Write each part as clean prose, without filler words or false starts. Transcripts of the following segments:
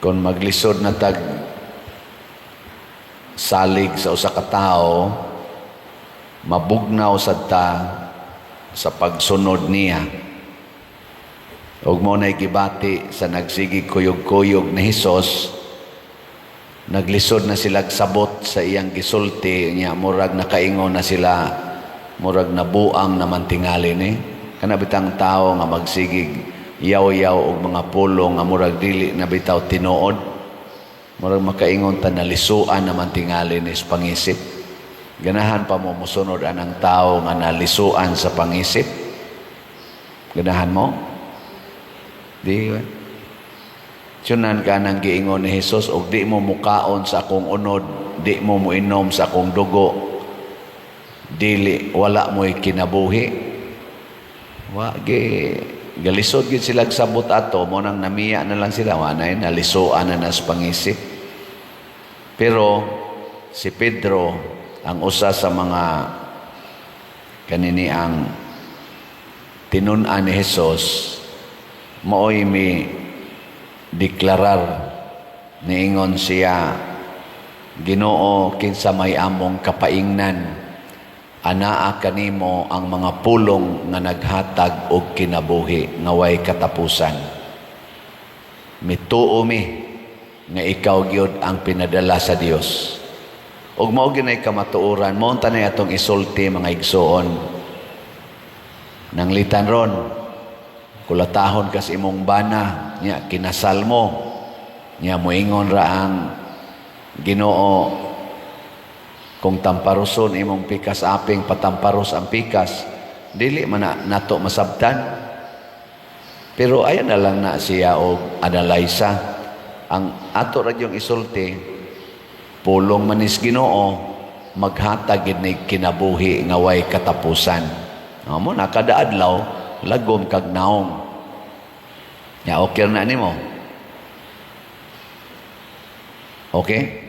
Kung maglisod na tag salig sa usa ka tawo, mabugnaw sad ta sa pagsunod niya. Ug mao nay gibati sa nagsigig kuyog-kuyog ni Hesus, naglisod na sila sabot sa iyang gisulti niya, murag nakaingon na sila, murag nabuang naman tingali ni. Kana bitang tao nga magsigig yaw-yaw og mga pulong nga murag dili na bitaw tinuod. Murag makaingon ta, nalisuan naman tingali ni sa pangisip. Ganahan pa mo mosunod anang tao nga nalisuan sa pangisip? Ganahan mo? Di ba? Tiyunan ka nang giingon ni Hesus, og di mo mukaon sa akong unod, di mo moinom sa akong dugo, dili, wala mo'y kinabuhi. Wa gi galisod gid sila sabot ato mo, nang namiya na lang sila, wa na nalisuan na nas pangisip. Pero si Pedro, ang usa sa mga kanini ang tinun-an ni Hesus, maoy mi deklarar. Niingon siya, "Ginoo, kinsa may among kapaingnan? Anaa kanimo ang mga pulong nga naghatag og kinabuhi nga way katapusan. Mituo mi nga ikaw gyud ang pinadala sa Dios." Ug mao gyud kamatuoran mo tanay atong isulti, mga igsuon. Nanglitan ron, kulatahon kas imong bana nya, kinasal mo nya, moingon ra ang Ginoo, kung tamparuson imong pikas aping, patamparos ang pikas, dili man na nato masabtan. Pero ayan na lang na siya og analaysa. Ang ato ra yung isulti, pulong manis Ginoo, maghatag gid ni kinabuhi nga way katapusan. Mo na kada adlaw lagom kag naong. Ya, okay na nimo? Okay?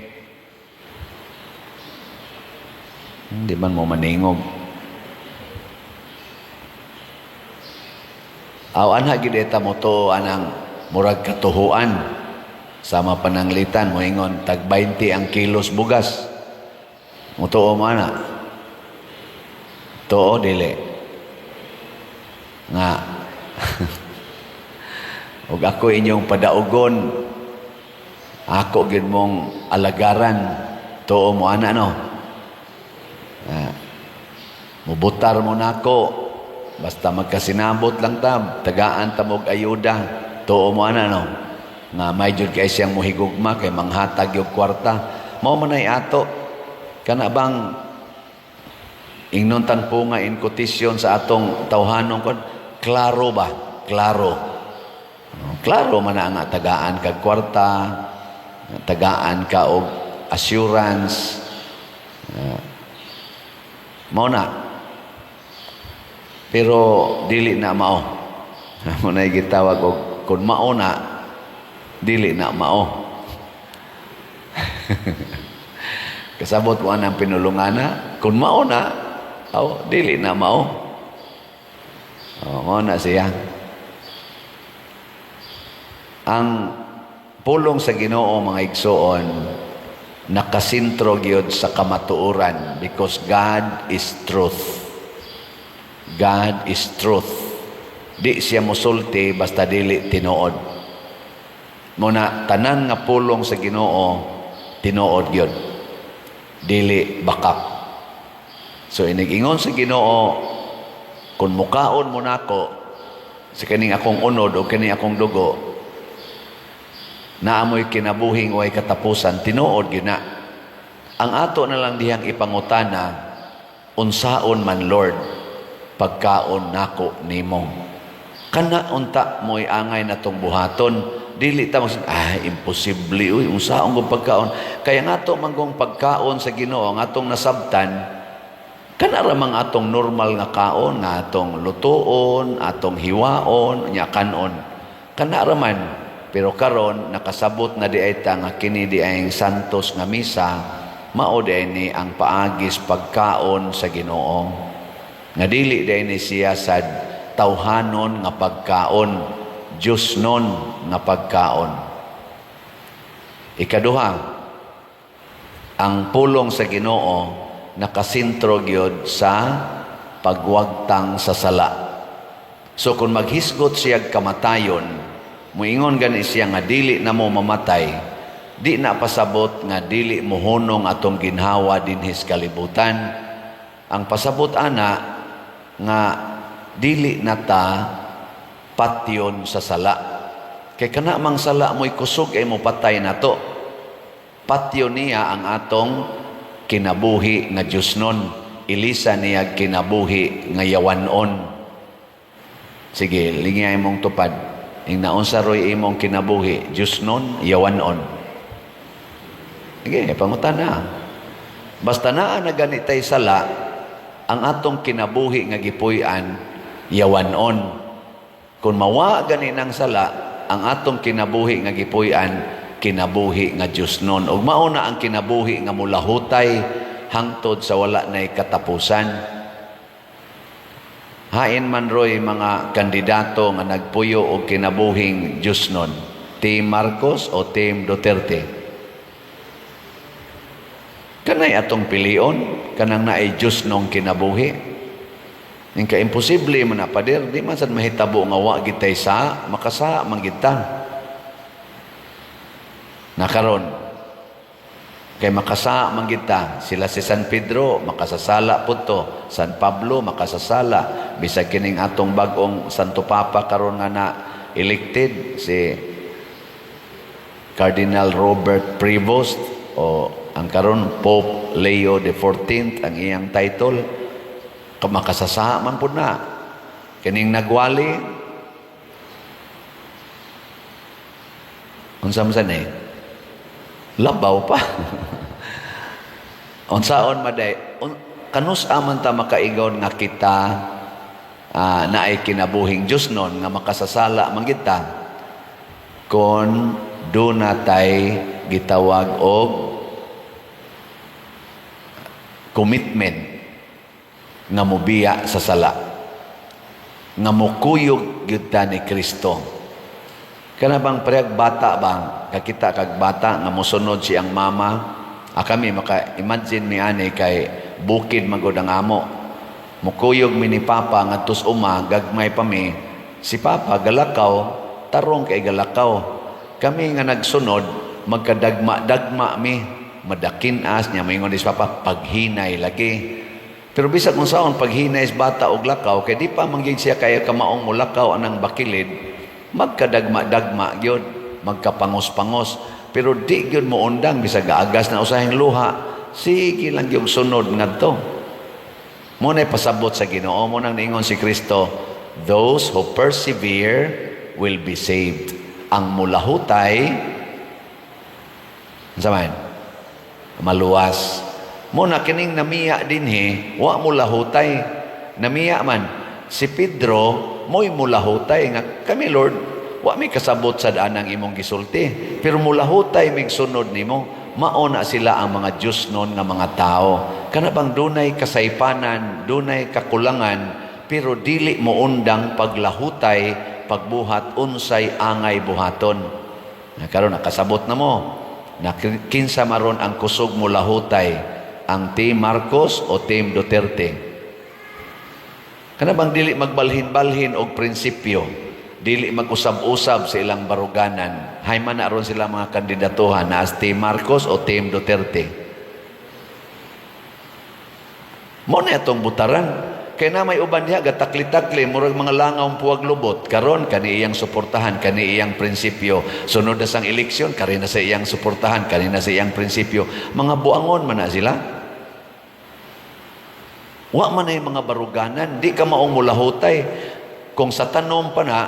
Hindi man mo maningog. Aw, anha gid eta mo to anang murag katuhuan sama pananglitan moingon tag 20 ang kilos bugas. Mutuo mo ana? Tuo dili? Nga ug ako inyong padaugon, ako gid mong alagaran. Tuo mo ana, no? Ah, mubutar mo nako basta magkasinabot lang ta, tagaan ta mo og ayuda. Tuo mo ana, no? Nga may jud kay siyang mohigugma kay manghatag yung kwarta. Mao man ay ato kana bang ingnon tan po nga in quotation sa atong tawhanong kon, klaro ba? Klaro. No, klaro man na nga tagaan kag kwarta, tagaan ka og assurance. Mao na. Pero dili na mao. Mo na gitawag og kung mao na, dili na mao. Kasabot mo anang pinulungana, kung mao na, aw, dili na mao. Oh, mao na siya. Ang pulong sa Ginoo, mga igsoon, nakasentro gyud sa kamatuoran because God is truth. God is truth. Di siya mosulti basta dili tinuod. Muna tanan nga pulong sa Ginoo tinuod gyud. Dili bakak. So inig-ingon sa Ginoo, kung mukaon mo nako sa kaning akong unod o kaning akong dugo, naamoy kinabuhing way katapusan, tinuod gyud na. Ang ato na lang dihang ipangutana, unsaon man, Lord, pagkaon nako nimo? Kana unta mo'y angay natong buhaton. Dili ta magsin, ah, imposible uy, unsaon kong pagkaon? Kaya nga to manggong pagkaon sa Ginoo ang atong nasabtan, kana ra mang atong normal nga kaon nga atong lutuon, atong hiwaon, nya kanon. Kana ra man. Pero karon nakasabot na di ay ta nga kini di ay santos nga misa, mao di ay ni ang paagis pagkaon sa Ginoo. Nga dili di ay ni siya sad tawhanon nga pagkaon, Diyos nun nga pagkaon. Ikaduha, ang pulong sa Ginoo nakasentro gyud sa pagwagtang sa sala. So kung maghisgot siya kamatayon, muingon gani siya nga dili na mo mamatay, di na pasabot nga dili mohunong atong ginhawa dinhis kalibutan. Ang pasabot ana nga dili na ta patyon sa sala. Kay kana mang sala mo'y kusog ay mo patay na to. Patyon niya ang atong kinabuhi nga Diyosnon. Ilisa niya kinabuhi nga yawanon. Sige, lingya imong tupad. Ing naunsa ro'y imong kinabuhi, Diyosnon, yawanon. Sige, pangutana. Basta naa na ganitay sala, ang atong kinabuhi nga gipuy-an, yawanon. Kung mawa gani ng sala, ang atong kinabuhi nga gipuy-an, kinabuhi nga Diyosnon. Ug mao na ang kinabuhi nga mulahutay hangtod sa wala na'y katapusan. Hain man roy mga kandidato nga nagpuyo og kinabuhing Diyosnon? Team Marcos o Team Duterte? Kanay atong pilion, kanang naay Diyosnong kinabuhi. Ing ka imposible man na, pader, di man sad mahitabo nga wa gitay sa, makasa man gita. Nakaron, kay makasa man kita, sila si San Pedro makasasala pud to, San Pablo makasasala, bisag kining atong bag-ong Santo Papa karon nga na elected si Cardinal Robert Prevost o ang karon Pope Leo the 14th ang iyang title, makasasala man pud na. Kining nagwali, unsa man sa ni labaw pa, unsaon maday kanus aman ta makaigon nga kita naay kinabuhing Diyosnon nga makasasala man kita kon duna tay gitawag og commitment nga mobiya sa sala, nga mokuyog gyud ta ni Kristo? Kana bang parehag bata bang kakita kag bata nga mosunod siyang mama? Kami maka imagine mi ani kay bukid magod ang amo. Mukuyog mi ni papa ngadto sa uma, gagmay pa mi. Si papa galakaw, tarong kay galakaw. Kami nga nagsunod, magkadagma-dagma mi, madakin-as niya, moingon si papa, paghinay lagi. Pero bisag kung saon paghinay sa bata og lakaw, kay di pa man gyud siya kaya kamaong mulakaw anang bakilid, magkadagma-dagma gyud, magkapangos-pangos. Pero di gyud mo undang bisag gaagas na usahing luha, sige lang gyud sunod ngadto. Mo na pasabot sa Ginoo, mo nang niingon si Kristo, "Those who persevere will be saved." Ang mulahutay, unsa man? Maluwas. Mo na kining namiya dinhi, wa mo lahutay. Namiya man si Pedro, mo'y mulahutay nga kami, "Lord, wa mi kasabot sa daanang imong gisulti, pero mulahutay mig sunod nimo." Mao na sila ang mga Diyosnon nga mga tao. Kana bang dunay kasaypanan, dunay kakulangan, pero dili mo undang paglahutay, pagbuhat unsay angay buhaton. Na karon nakasabot na mo na kinsa maron ang kusog mo lahutay, ang Team Marcos o Team Duterte? Kana bang dili magbalhin-balhin og prinsipyo, dili mag-usab-usab sa ilang baruganan? Hay man na ron sila mga kandidatuhan na as Team Marcos o Team Duterte. Mo na itong butaran. Kay na may uban diha gatakli-takli, murag mga langaw puwag lubot. Karon kani iyang suportahan, kani iyang prinsipyo. Sunod na sang eleksyon, kani na sa iyang suportahan, kani na sa iyang prinsipyo. Mga buangon man na sila. Wa man na yung mga baruganan, di ka maong mulahutay. Kung sa tanom pa na,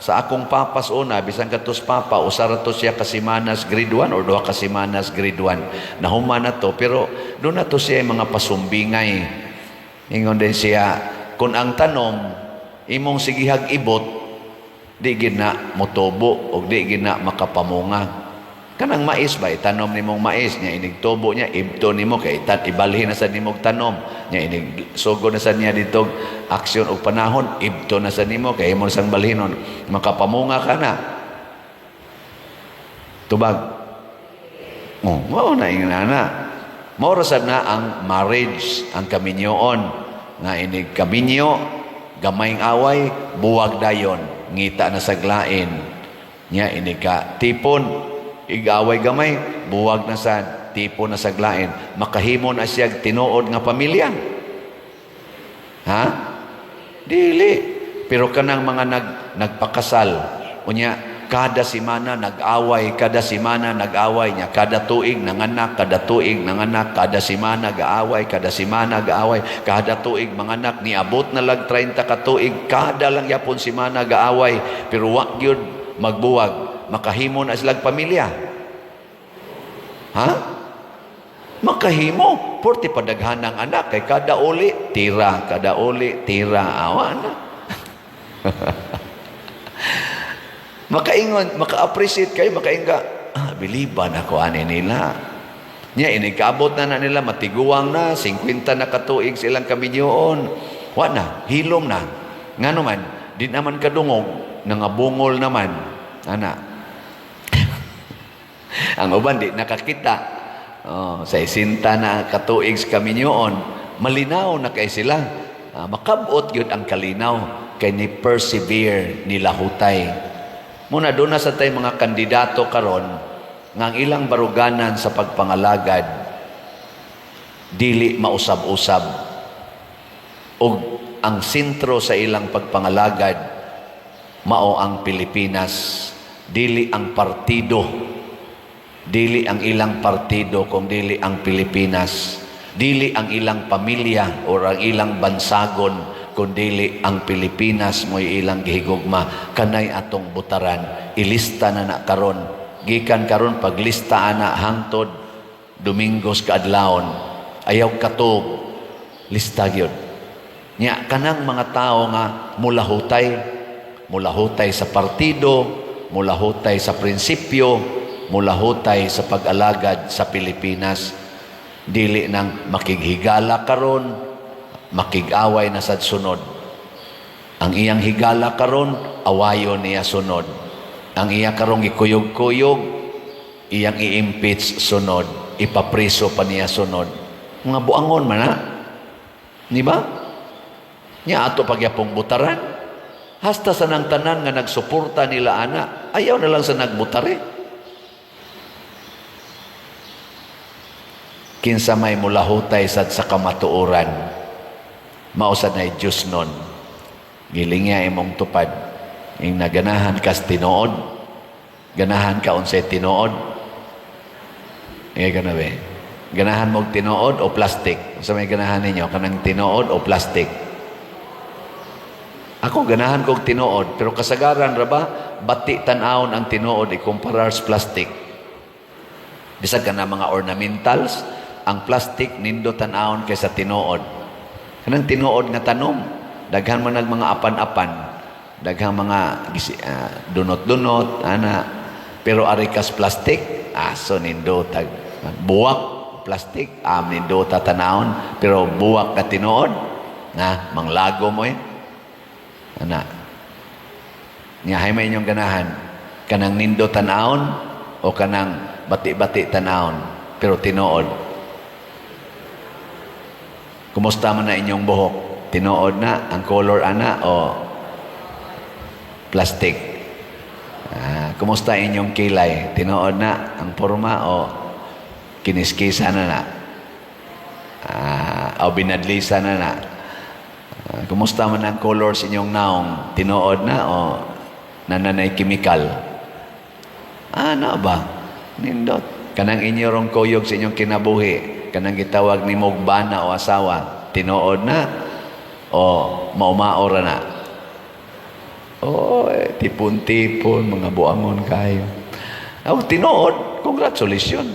sa akong papas una, bisan katos papa, usa ra to siya kasimanas grade 1 or duha kasimanas grade 1. Nahuman na to, pero doon na to siya yung mga pasumbingay. Ingon din siya, kung ang tanom, imong sigihag ibot, di gid na motubo o di gid na makapamunga. Kanang mais ba, itanom nimong mais, niya inig tubo niya, ibto nimo kay itan, ibalhin na sa nimog tanom, niya inig sugo na sa niya dito aksyon og panahon, ibto na sa nimo kay imo sang balhinon, makapamunga ka na. Tubag. Oh, mao na ingana. Mao ra sad na ang marriage, ang kaminyoon nga inig kaminyo, gamayng away, buwag dayon, ngita na saglain. Nya inig ka tipon, igaway gamay, buwag na sa tipon na saglain. Makahimo na siya tinuod nga pamilya? Ha? Dili. Pero kanang mga nagpakasal, unya kada simana nag-away, kada simana nag-away niya, kada tuig nanganak, kada tuig nanganak, kada simana gaaway, kada simana gaaway, kada tuig manganak, niabot na lag 30 ka tuig, kada lang yapon simana gaaway, pero wa gyud magbuwag, makahimo na silag pamilya? Ha? Makahimo, porte padaghan ng anak kay kada uli tira, kada uli tira, awa na. Makaingon, maka-appreciate kayo, makaingon ka, "Ah, biliban ako ani nila." Nya, inigkaabot na na nila, matiguang na, 50 na katuig silang kaminyoon. Wa na, hilom na. Nga naman, di naman kadungog, nangabungol naman. Ana. Ang uban, di nakakita. Oh, sa isinta na katuig sa kaminyoon, malinaw na kay sila. Ah, makabot yun ang kalinaw kay ni persevere nila hutay. Muna doon na sa tay mga kandidato karon nga ang ilang baruganan sa pagpangalagad dili mausab-usab ug ang sentro sa ilang pagpangalagad mao ang Pilipinas, dili ang partido, dili ang ilang partido kung dili ang Pilipinas, dili ang ilang pamilya o ang ilang bansagon kun dili ang Pilipinas mo'y ilang gihigugma. Kanay atong butaran, ilista na na karon, gikan karon paglista ana hangtod Domingos kaadlawon, ayaw katuog, lista gyud nya kanang mga tao nga mulahutay, mulahutay sa partido, mulahutay sa prinsipyo, mulahutay sa pag-alagad sa Pilipinas, dili nang makighigala karon, makig-away na sad sunod. Ang iyang higala karon, awayon niya sunod. Ang iya karong gikuyog-kuyog, iyang i-impeach sunod, ipapriso pa niya sunod. Mga buangon man na. Di ba? Nya ato pagyapong butaran. Hasta sa nang tanan nga nagsuporta nila ana, ayaw na lang sa nagbutare. Kinsa may mulahutay sad sa kamatuoran, mao sad nay Diyos nun. Gilingya imong tupad. Ing naganahan kas tinuod, ganahan ka unsay tinuod. Ingay ka na be. Ganahan mo og tinuod o plastic? Unsa may ganahan ninyo? Kanang tinuod o plastic? Ako ganahan kog tinuod, pero kasagaran ra ba bati tan-awon ang tinuod ikumparar sa plastic. Bisag kana mga ornamentals, ang plastic nindo tan-awon kaysa tinuod. Kanang tinuod nga tanom, daghan man nag mga apan-apan, daghang mga dunot-dunot, ana. Pero ari kas plastic, aso nindo tag buwak plastic, am nindo tatanawon, pero buwak ka tinuod, na manglago mo eh. Ana. Nya hay may inyong ganahan, kanang nindo tan-awon o kanang bati-bati tan-awon pero tinuod? Kumusta man na inyong buhok? Tinuod na ang color ana o plastic? Ah, kumusta inyong kilay? Tinuod na ang porma o kiniskisa na na? Ah, o binadlisa na na? Ah, kumusta man ang color sa inyong naong? Tinuod na o nananay chemical? Ah, na ba? Nindot. Kanang inyo rong kuyog sa inyong kinabuhi, kanang gitawag ni mog bana o asawa, tinuod na o maumao ra na? Oh, eh, tipon-tipon, mga buangon kayo. Oh, tinuod, congratulations.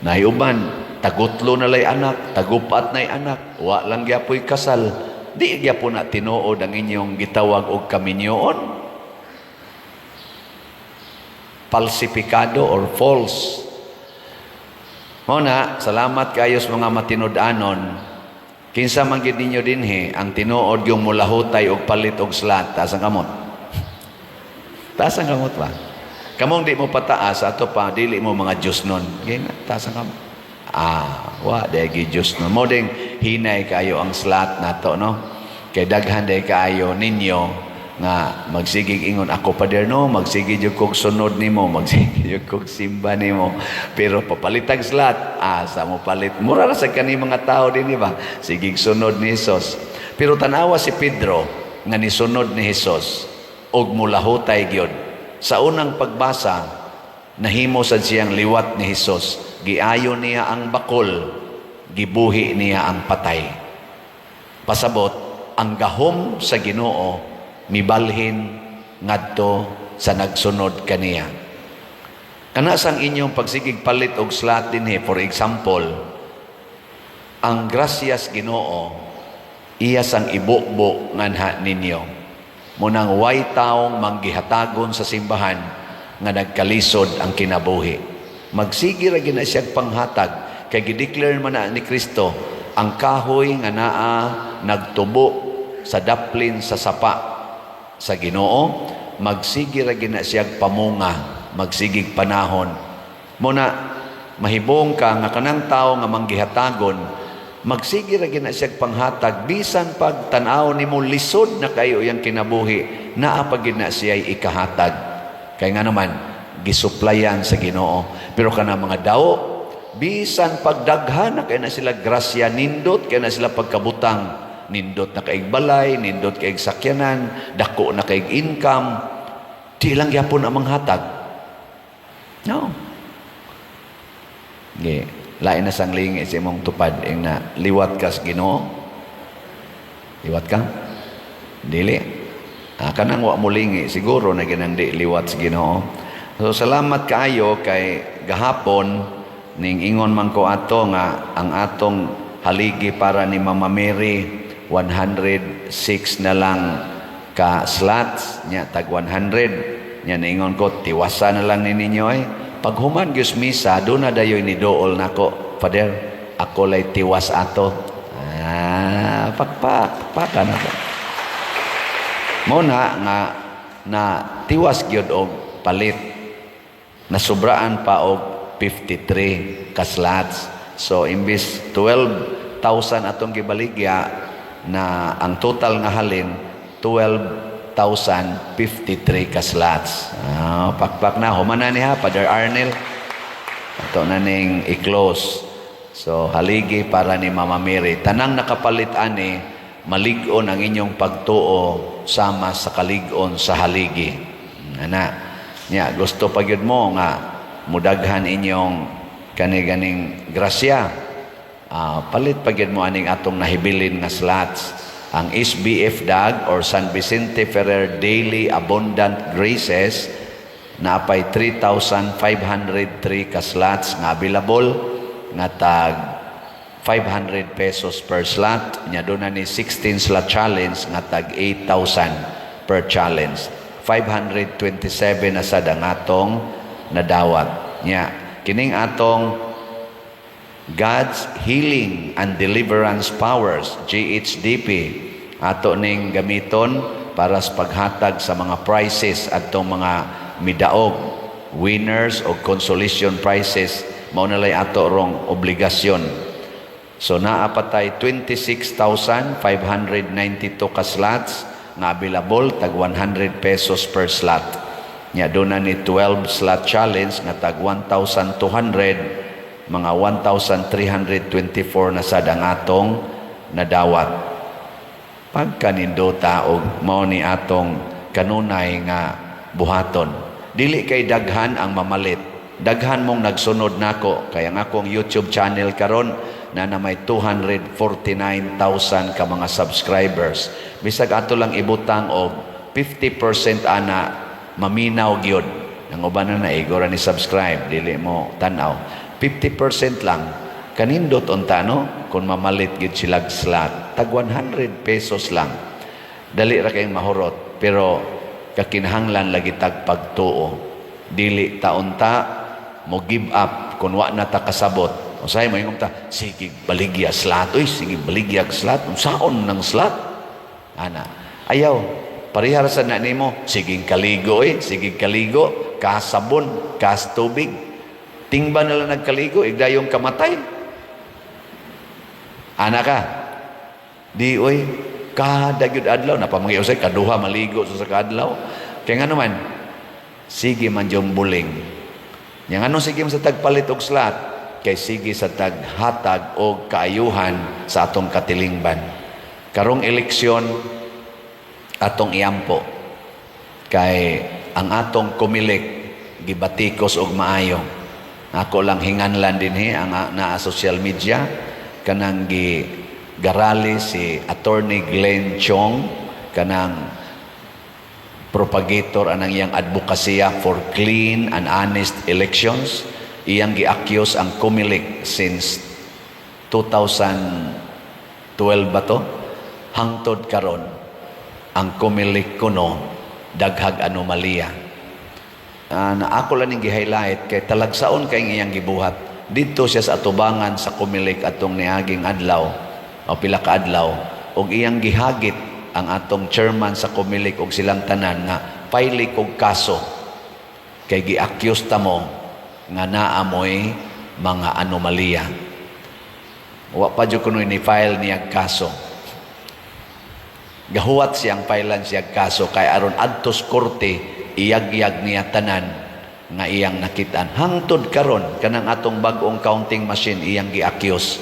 Nahiuban, tagutlo na lay anak, tagupat na anak, wa lang gyapoy kasal. Di gyapon na tinuod ang inyong gitawag og kaminyoon. Falsifikado or false. Mao na, salamat kayo sa mga matinud-anon. Kinsa man gid ninyo dinhi ang tinuod yung mulahutay og palit og slot, taas ang kamot. Taas ang kamot ba? Kamong di mo pataas, ato pa, dili mo mga Diyos nun. Gina, taas ang kamot. Ah, wa diay Diyos nun. Mao ding hinay kayo ang slot nato, no? Kay daghan diay kaayo ninyo nga magsigig ingon ako, "Pader, no, magsige jud kog sunod nimo, magsige jud kog simba nimo," pero papalitag slot, asa mo palit? Mura ra sa kani mga tao din ba, sigig sunod ni Hesus. Pero tanawa si Pedro nga nisunod ni Hesus og mulahutay gyud. Sa unang pagbasa, nahimo sad siyang liwat ni Hesus. Giayo niya ang bakol, gibuhi niya ang patay. Pasabot ang gahom sa Ginoo mibalhin ngadto sa nagsunod kaniya. Kana sang inyong pagsigig palit og slot dinhi, for example, ang grasyas Ginoo iya sang ibubo nganha ninyo. Munang way taong manggihatagon sa simbahan nga nagkalisod ang kinabuhi. Magsige ra gina siyang panghatag kay gideclare man na ni Kristo, ang kahoy nga naa nagtubo sa daplin sa sapa sa Ginoo, magsige ra gina siyang pamunga, magsigig panahon. Muna mahibong ka nga kanang tao nga manggihatagon, magsige ra gina siyang panghatag bisan pag tan-aw nimo lisod na kayo iyang kinabuhi, naa pa gid na siya ikahatag. Kay nga naman gisuplayan sa Ginoo. Pero kana mga daw, bisan pagdaghan na kay na sila grasya, nindot kay na sila pagkabutang, nindot na kaig balay, nindot kaig sakyanan, dako na kaig income, di lang gyapon ang manghatag. No. Ge, lain na sang lingi sa imong tupad ing na liwat ka sa Ginoo. Liwat ka? Dili. Ah, kanang wa mo lingi, siguro na ginang di liwat sa Ginoo. So salamat kaayo kay gahapon ning ingon man ko ato nga ang atong haligi para ni Mama Mary, 106 na lang ka slots nya, tag 100 nya. Niingon ko, tiwasa na lang ni ninyo ay. Paghuman gyud misa, do na dayoy ni dool nako, "Father, ako lay tiwas ato." Ah, pakpak pakpakan ako mo na nga na tiwas gyud og palit, nasubraan pa og 53 ka slots. So imbis 12,000 atong gibaligya na, ang total nga halin 12,053 ka slots. Ah, pakpak na human na niya, Father Arnel. Ato na ning i-close. So haligi para ni Mama Mary. Tanang nakapalit ani, malig-on ang inyong pagtuo sama sa kalig-on sa haligi. Ana. Nya gusto pa gyud mo nga mudaghan inyong kani ganing grasya. Ah, palit pa gyud mo aning atong nahibilin nga slots. Ang SBF DAG or San Vicente Ferrer Daily Abundant Graces, naapay 3,503 ka slots nga available nga tag 500 pesos per slot. Nya doon na ni 16 slot challenge nga tag 8,000 per challenge. 527 na sad ang atong nadawat. Nya kining atong God's Healing and Deliverance Powers, GHDP, ato ning gamiton para sa paghatag sa mga prizes atong mga midaog, winners o consolation prizes. Mao na lay ato rong obligasyon. So naa pa tay 26,592 ka slots nga available, tag 100 pesos per slot. Nya doon na ni 12 slot challenge nga tag 1,200, mga 1,324 na sad ang atong nadawat. Pagkanindota og mao ni atong kanunay nga buhaton. Dili kay daghan ang mamalit. Daghan mong nagsunod nako kaya ang akong YouTube channel karon na may 249,000 ka mga subscribers. Bisag ato lang ibutang og 50% ana, maminaw gyud. Ang uban na naigo ra ni subscribe, dili mo tan-aw. 50% lang, kanindot unta, no, kung mamalit gyud sila slot tag 100 pesos lang, dali ra kayong mahurot. Pero kakinahanglan lagi tag pagtuo. Dili ta unta mo give up kung wa na ta kasabot. Usahay mo ingong ta, "Sige baligya slot oy, sige baligya slot, unsaon ng slot ana?" Ayaw, parehar sa na nimo, "Sige kaligo oy, sige kaligo." Kasabon, kas tubig. Tingba na lang nagkaligo, igdayong kamatay. Ana ka. Di oy, kada gyud adlaw napamanggi usay kaduha maligo sa kadlaw. Kay ngano man, sige man yung buling. Yang ano, sige man sa tagpalit og slot, kay sige sa taghatag og kaayuhan sa atong katilingban. Karong eleksyon, atong iampo kay ang atong Comelec gibatikos og maayo. Ako lang hinganlan dinhi ang naa social media, kanang gi garali si Attorney Glenn Chong, kanang propagator anang iyang advokasya for clean and honest elections. Iyang gi-accuse ang Comelec since 2012 ba to, hangtod karon ang Comelec kuno daghag anomalya. Na ako lang ning gi-highlight kay talagsaon kay iyang gibuhat dito siya sa atubangan sa Comelec atong niaging adlaw o pila ka adlaw, ug iyang gihagit ang atong chairman sa Comelec og silang tanan nga file og kaso kay gi-accuse ta mo nga naa moy mga anomalya. Wa pa jud kuno ni file niya kaso. Gahuwat siyang filean siya kaso kay aron adtos korte iyagyag niya tanan nga iyang nakitaan. Hangtod karon, kanang atong bag-ong counting machine, iyang gi-accuse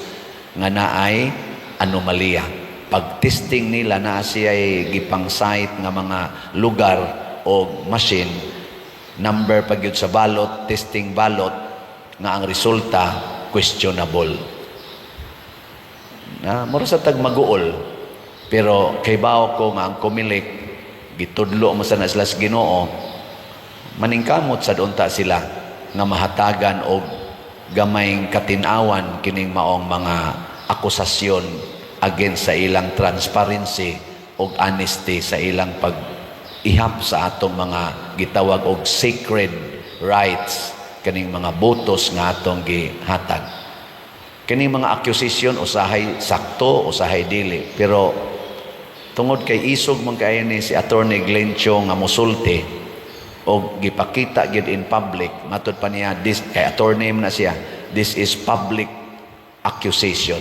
nga naay anomalya. Pag testing nila, naa siya gipang-site nga mga lugar o machine, number pag yun sa ballot, testing ballot, nga ang resulta questionable. Na mura sa tag maguol, pero kay bawo ko nga ang Comelec gitudlo mo sa na sila sa Ginoo, maningkamot sad unta sila nga mahatagan og gamayng katinawan kining maong mga akusasyon against sa ilang transparency og honesty sa ilang pag ihap sa atong mga gitawag og sacred rights, kaning mga botos nga atong gihatag. Kining mga accusation, usahay sakto, usahay dili, pero tungod kay isog man kaayo ni si Attorney Glenn Chong nga musulti og gipakita gid in public, matud pa niya this, kay attorney man na siya, this is public accusation.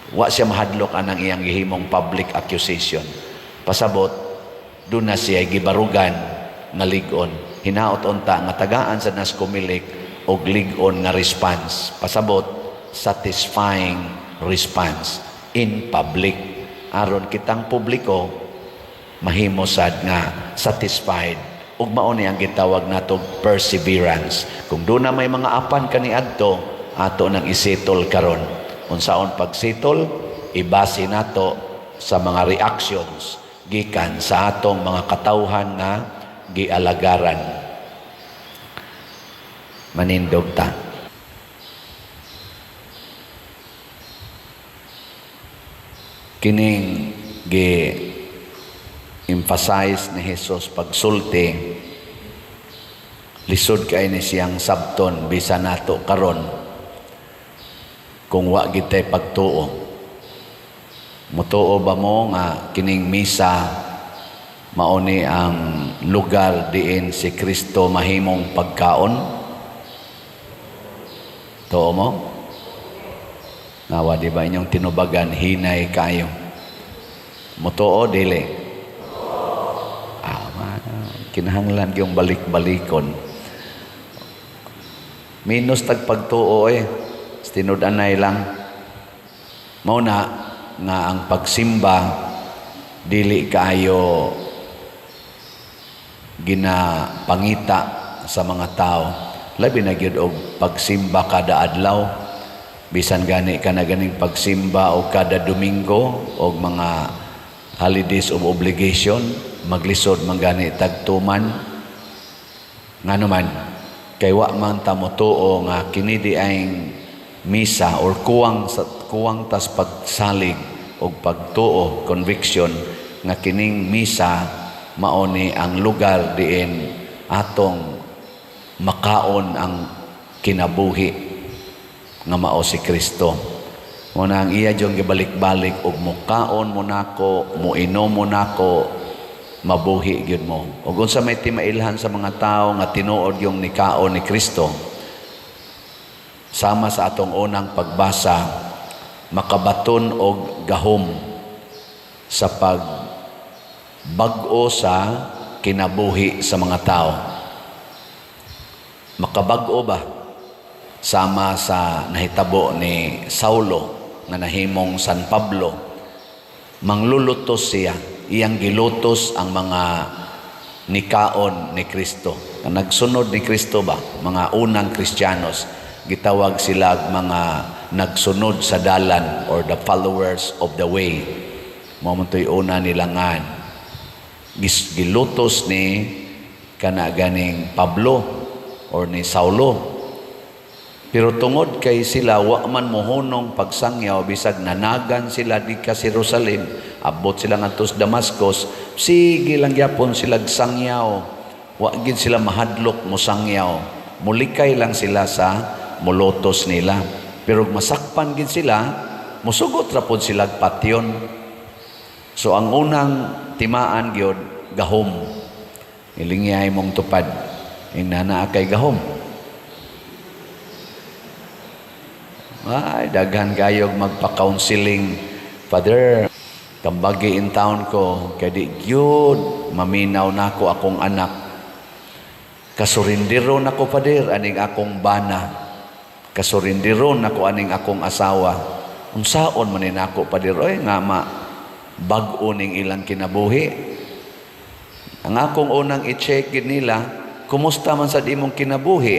Wa siya mahadlok anang iyang gihimong public accusation. Pasabot doon na siya gibarugan nga lig-on. Hinaot unta nga tagaan sa nas Comelec og lig-on nga response, pasabot satisfying response in public, aron kitang publiko mahimo sad nga satisfied. Ug mao ni ang gitawag nato perseverance. Kung doon na may mga apan kaniadto, ato nang isettle karon. Unsaon pagsettle? Ibase nato sa mga reactions gikan sa atong mga katawhan nga gialagaran. Manindog ta. Kining gi emphasize ni Jesus pagsulti, lisod kay ni siyang sabton bisan nato karon kung wa gitay pagtuo. Mutuo ba mo nga kining misa mao ni ang lugar diin si Kristo mahimong pagkaon? Tuo mo? Nawa di ba inyong tinubagan hinay kayo? Mutuo dili? Ah, kinahanglan yung balik-balikon. Minus tag pagtuo eh. Tinud-anay lang. Mao na nga ang pagsimba dili kaayo ginapangita sa mga tao. Labi na gyud og pagsimba kada adlaw, bisan gani ka na ganing pagsimba o kada Domingo o mga holidays of obligation, maglisod man gani tagtuman. Ngano man, kay wa man ta motuo nga kini di ay misa or kuwang sa kuwang tas pagsalig og pagtuo, conviction nga kining misa mao ni ang lugar diin atong makaon ang kinabuhi nga mao si Kristo. Mo na ang iya jong gibalik-balik og mukaon mo nako, muinom mo nako, Mabuhi gyud mo. Ug unsa may timailhan sa mga tao nga tinuod yung nikaon ni Kristo? Sama sa atong unang pagbasa, makabaton og gahom sa pag bag-o sa kinabuhi sa mga tao. Makabag-o ba? Sama sa nahitabo ni Saulo nga nahimong San Pablo. Manglulutos siya. Iyang gilutos ang mga nikaon ni Kristo. Ang nagsunod ni Kristo ba? Mga unang Kristiyanos. Gitawag sila mga nagsunod sa dalan or the followers of the way. Mao man to'y una nilangan. Gilutos ni kana ganing Pablo or ni Saulo. Pero tungod kay sila wa man mohunong pagsangyaw, bisag nanagan sila di ka sa Jerusalem, abot sila ngadto sa Damascus, sige lang gyapon sila sangyaw. Wa gid sila mahadlok mosangyaw. Mulikay lang sila sa mulutos nila. Pero masakpan gid sila, musugot ra pod sila patyon. So ang unang timaan gyud, gahom. Ilingyay mong tupad. Inana kay gahom. Ay, daghan kayog magpa-counseling. "Father, tambagi in town ko, kay di gyud maminaw nako akong anak. Kasurindiro nako, Father, aning akong bana. Kasurindiro nako aning akong asawa. Unsaon man ni nako, Father, oy, nga ma bag-o ning ilang kinabuhi?" Ang akong unang i-check gid nila, "Kumusta man sad imong kinabuhi?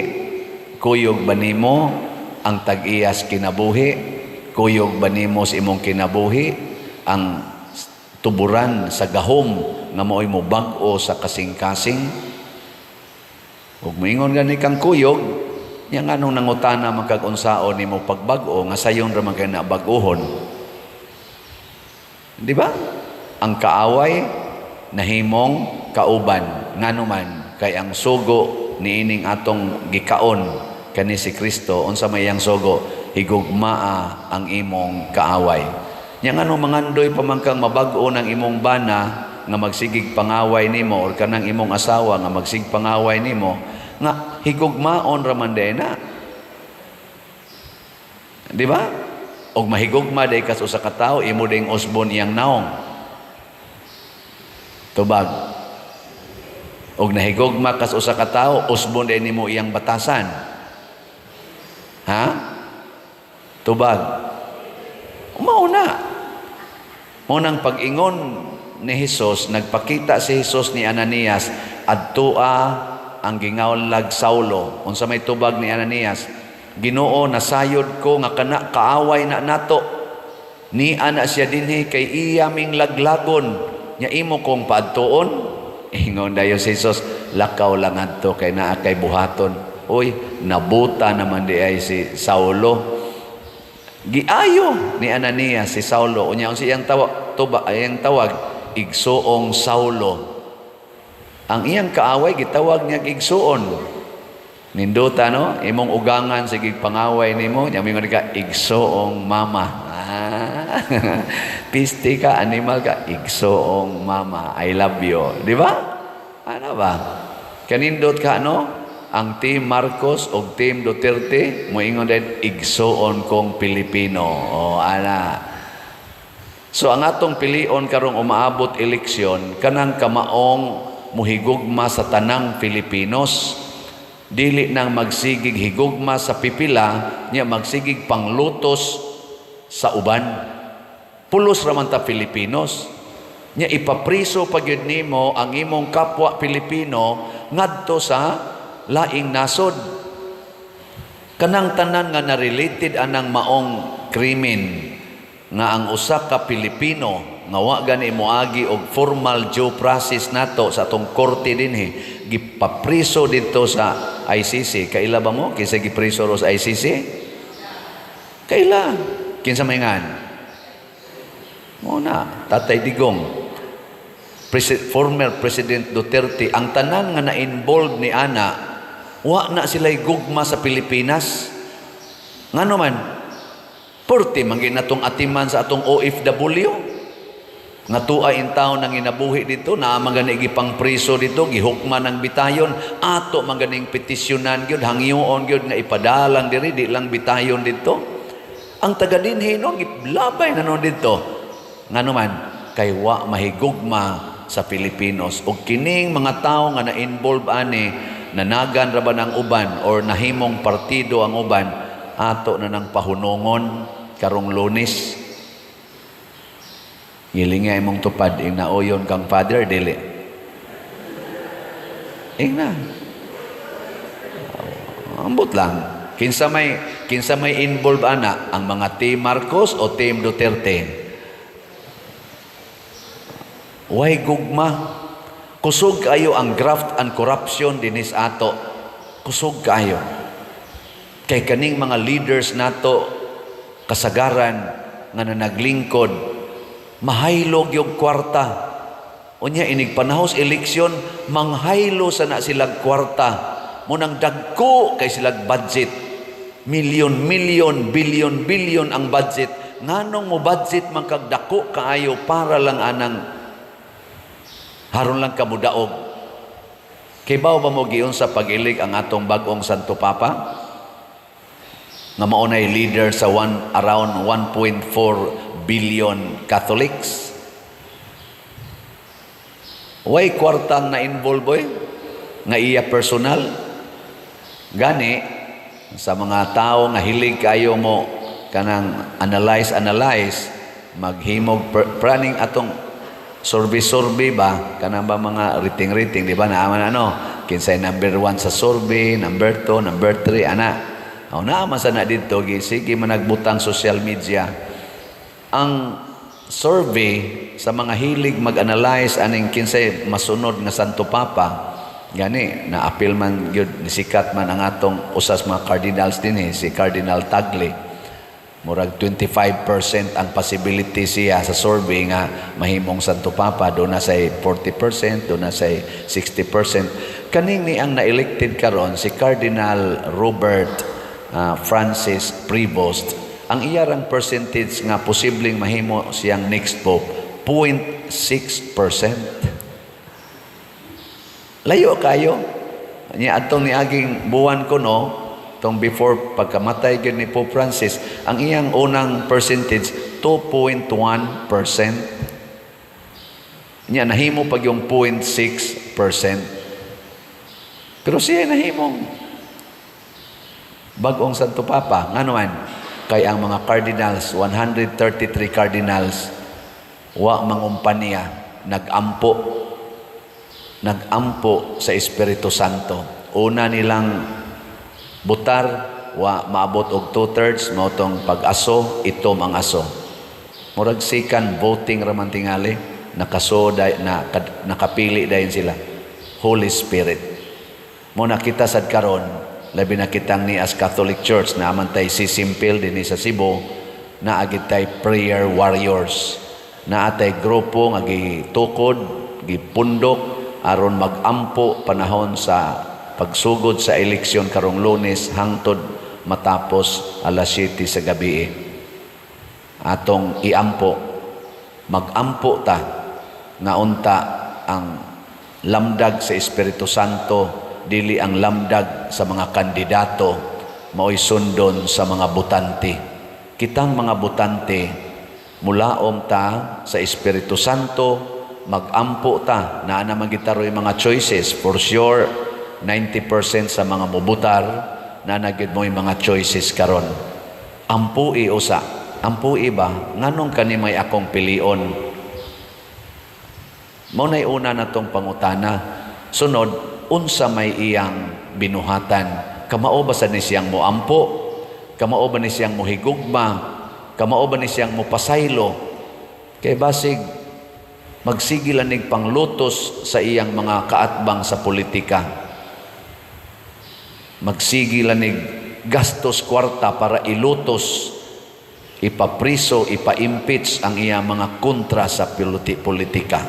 Kuyog ba nimo ang tag-iyas kinabuhi? Kuyog ba nimo sa imong kinabuhi ang tuburan sa gahom nga maoy mo bag-o sa kasing-kasing?" Ug moingon gani kang kuyog, nya nganong nangutana man kag unsaon nimo pagbag-o nga sayon ra man kay na bag-ohon? Di ba? Ang kaaway nahimong kauban. Ngano man kay ang sugo niining atong gikaon kani si Kristo, unsa may iyang sugo? Higugmaa ang imong kaaway. Nya ngano mangandoy pa man kang mabag-o ng imong bana nga magsigig pangaway nimo or kanang imong asawa nga magsig pangaway nimo nga higugmaon ra man diay na? Di ba? Og mahigugma day kas usa ka tawo, imo ding usbon iyang naong. Tubag. Og nahigugma kas usa ka tawo, usbon day nimo iyang batasan. Ha? Tubag. Mao na. Mao nang pag-ingon ni Jesus, nagpakita si Jesus ni Ananias, "Adtua ang gingawlag Saulo." Unsa may tubag ni Ananias? "Ginoo, nasayod ko nga kana kaaway na nato. Ni ana siya dinhi kay iya ming laglagon. Nya imo kong paadtuon?" Ingon dayon si Jesus, "Lakaw lang adto kay naa kay buhaton." Uy, nabuta naman di ay si Saulo. Giayo ni Ananias si Saulo. Unya unsa iyang tawag, tuba, iyang tawag, Igsuong Saulo. Ang iyang kaaway gitawag niya igsuon. Nindota, no? Imong ugangan sige pangaway nimo, nya moingon ka, "Igsuong mama." Ah. Piste ka, animal ka, "Igsuong mama. I love you." Di ba? Ano ba? Kanindot ka, no? Ang Team Marcos o Team Duterte, moingon din, "Igsuon kong Pilipino." O, ana. So ang atong pilion karong umaabot eleksyon, kanang kamaong muhigugma sa tanang Filipinos. Dili nang magsigig higugma sa pipila, nya magsigig panglutos sa uban. Pulos raman ta Filipinos. Nya ipapriso pa gyud nimo ang imong kapwa Pilipino ngadto sa laing nasod. Kanang tanan nga na-related anang maong krimen nga ang usa ka Pilipino nga wa gani moagi og formal due process nato sa atong korte dinhi, gipapriso didto sa ICC. Kaila ba mo kinsa gipriso ro sa ICC? Kaila kinsa may ngan mo na Tatay Digong, former President Duterte? Ang tanan nga na-involved ni ana, wa na sila'y gugma sa Pilipinas. Ngano man? Porte man gyud natong atiman sa atong OFW. Nga tua in taon nang inabuhi dito, naa man gani gipang priso dito, gihukman ang bitayon, ato man ganing petisyonan gyud, hangyoon gyud nga ipadalang diri, di lang bitayon dito. Ang taga dinhi no, giplabay na noon dito. Ngano man, kay wa mahigugma sa Pilipinos. Og kining mga tawo nga na-involve ani, nanagan ra ba ng uban or nahimong partido ang uban, ato na nang pahunungon karong Lunes. Ngilinga imong tupad, ing nauyon kang father, dili. Ing na. Ambot lang. Kinsa may involve ana, ang mga Team Marcos o Team Duterte? Way gugma. Kusog kayo ang graft and corruption dinis ato. Kusog kayo. Kay kaning mga leaders nato kasagaran nga nanaglingkod, mahaylog yung kwarta. Unya inig panahos eleksyon, manghaylo sa na silag kwarta. Munang dagko kay silag budget. Milyon, milyon, bilyon, bilyon ang budget. Nganong mo budget man kag dako kaayo para lang anang haron lang kamudaog? Kibaw ba mo giun sa pag-ilig ang atong bag-ong Santo Papa? Nga mao nay leader sa around 1.4 billion Catholics. Way kwartang na-involve, boy, nga iya personal. Gani sa mga tao nga hilig kayo mo kanang analyze analyze, maghimog praning atong survey survey ba, kanang ba mga rating rating, di ba, naaman ano kinsay number 1 sa survey, number 2, number 3 ana. O naaman sa na didto, sige managbutang social media ang survey sa mga hilig mag-analyze aning kinsay masunod nga Santo Papa. Gani na-appeal man gyud, nisikat man ang atong usas mga cardinals dinhi, si Cardinal Tagle. Murag 25% ang possibility siya sa survey nga mahimong Santo Papa. Do na say 40%, do na say 60%. Kaning ni ang na-elected karon, si Cardinal Robert Francis Prevost, ang iyarang percentage nga posibleng mahimo siyang next pope, 0.6%. Layo kayo. Nya atong niaging buwan ko, no, tong before pagkamatay gyud ni Pope Francis, ang iyang unang percentage 2.1%. Nya nahimo pag yung 0.6%. Pero siya nahimong bag-ong Santo Papa. Ngano man? Kay ang mga cardinals, 133 cardinals, wa mangumpanya, nagampo. Nagampo sa Espiritu Santo. Una nilang butar, wa maabot og 2/3, mao tong pag-aso, itom ang aso. Murag second voting raman tingali, nakaso day, na, nakapili dayon sila. Holy Spirit. Mo nakita sad karon, labi na kitang ni as Catholic Church na amantay sisimpil dinhi sa Cebu, naa gid tay prayer warriors. Naa tay grupo nga gitukod, gipundok aron magampo panahon sa pagsugod sa eleksyon karong Lunes hangtod matapos alas 7 sa gabi. Atong iampo, magampo ta nga unta ang lamdag sa Espiritu Santo, dili ang lamdag sa mga kandidato, mao'y sundon sa mga botante. Kitang mga botante, mulaom ta sa Espiritu Santo, magampo ta. Naa naman gitaroy mga choices. For sure, 90% sa mga mubutar na nagyud mo'y mga choices karon. Ampui usa. Ampui ba? Nganong kani may akong pilion? Mao na'y una na tong pangutana. Sunod, unsa may iyang binuhatan? Kamao ba sa ni siyang moampo? Kamao ba ni siyang mohigugma? Kamao ba ni siyang mopasaylo? Kay basig magsige lanig panglutos sa iyang mga kaatbang sa politika. Magsige lanig gastos kwarta para ilutos, ipapriso, ipa-impeach ang iyang mga kontra sa politika.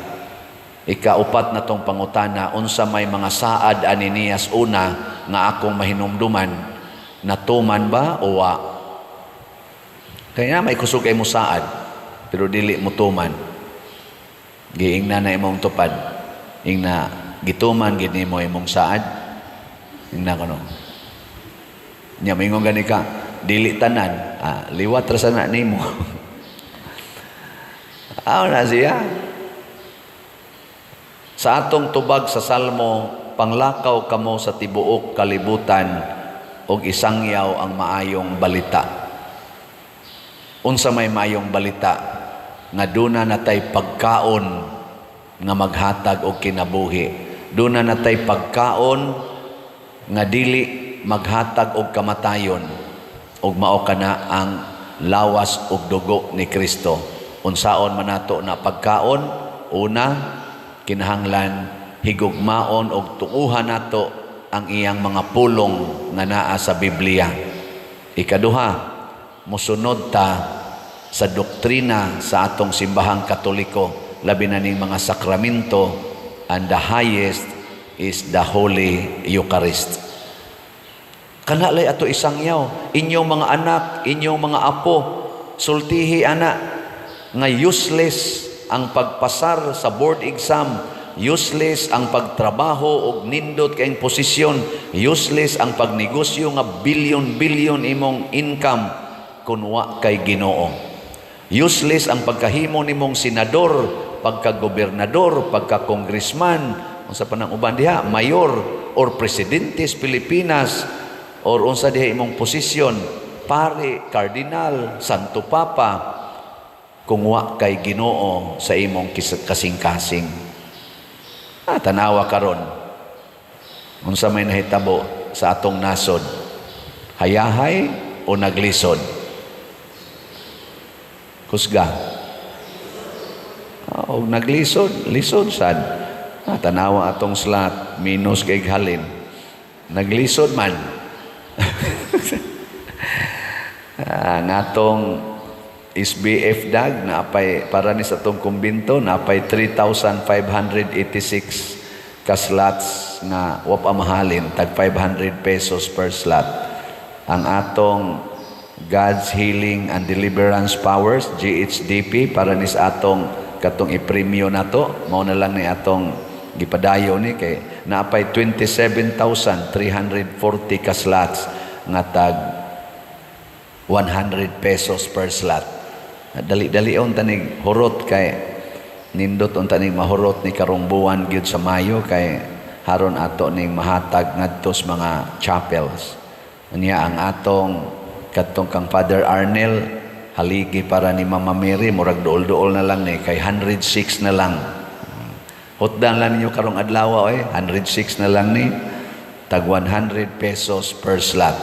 Ikaupat na tong pangutana, unsa may mga saad ani niyas una nga akong mahinumduman, natuman ba o wa? Kaya may kusog ay mo saad, pero dili mo tuman. Giingna na imong tupad. Ingna gituman gid nimo imong saad. Ingna kuno. Nya mingon gani ka, dili tanan, ah, liwat ra sana nimo. Aw na siya. Sa atong tubag sa Salmo, "Panglakaw kamo sa tibuok kalibutan ug isangyaw ang maayong balita." Unsa may maayong balita? Nga duna natay pagkaon nga maghatag og kinabuhi. Duna natay pagkaon nga dili maghatag og kamatayon, ug mao kana ang lawas ug dugo ni Kristo. Unsaon man nato na pagkaon? Una, kinahanglan higugmaon og tuuhan nato ang iyang mga pulong nga naa sa Biblia. Ikaduha, musunod ta sa doktrina sa atong Simbahang Katoliko, labi na ning mga sakramento, and the highest is the Holy Eucharist. Kana lay ato isangyaw. Inyong mga anak, inyong mga apo, sultihi ana nga useless ang pagpasar sa board exam, useless ang pagtrabaho og nindot kayong posisyon, useless ang pagnegosyo nga billion-billion imong income kun wa kay Ginoo. Useless ang pagkahimo nimong senador, pagka-gobernador, pagka-congressman, unsa pa nang uban diha, mayor or presidente sa Pilipinas or unsa diha imong posisyon, pare, cardinal, Santo Papa, kung wa kay Ginoo sa imong kasing-kasing. Ah, tanawa karon. Unsa may nahitabo sa atong nasod? Hayahay o naglisod? Kusga. Ah, og naglisod, lisod sad. Ah, tanawa atong slot, minus kay halin. Naglisod man. Ah, ngatong SBF dag naapay para ni sa atong kumbinto, naapay 3,586 ka slots nga wa pa mahalin, tag 500 pesos per slot. Ang atong God's Healing and Deliverance Powers, GHDP, para ni sa atong katong ipremyo nato, mao na lang ni atong gipadayo ni kay naapay 27,340 ka slots nga tag 100 pesos per slot. Dali-dali unta nig hurot kay nindot unta nig mahurot ni karong buwan gyud sa Mayo kay haron ato ning mahatag ngadto sa mga chapels. Unya ang atong katong kang Father Arnel, haligi para ni Mama Mary, murag duol-duol na lang ni kay 106 na lang. Hutdan lang ninyo karong adlaw oy, 106 na lang ni, tag 100 pesos per slot.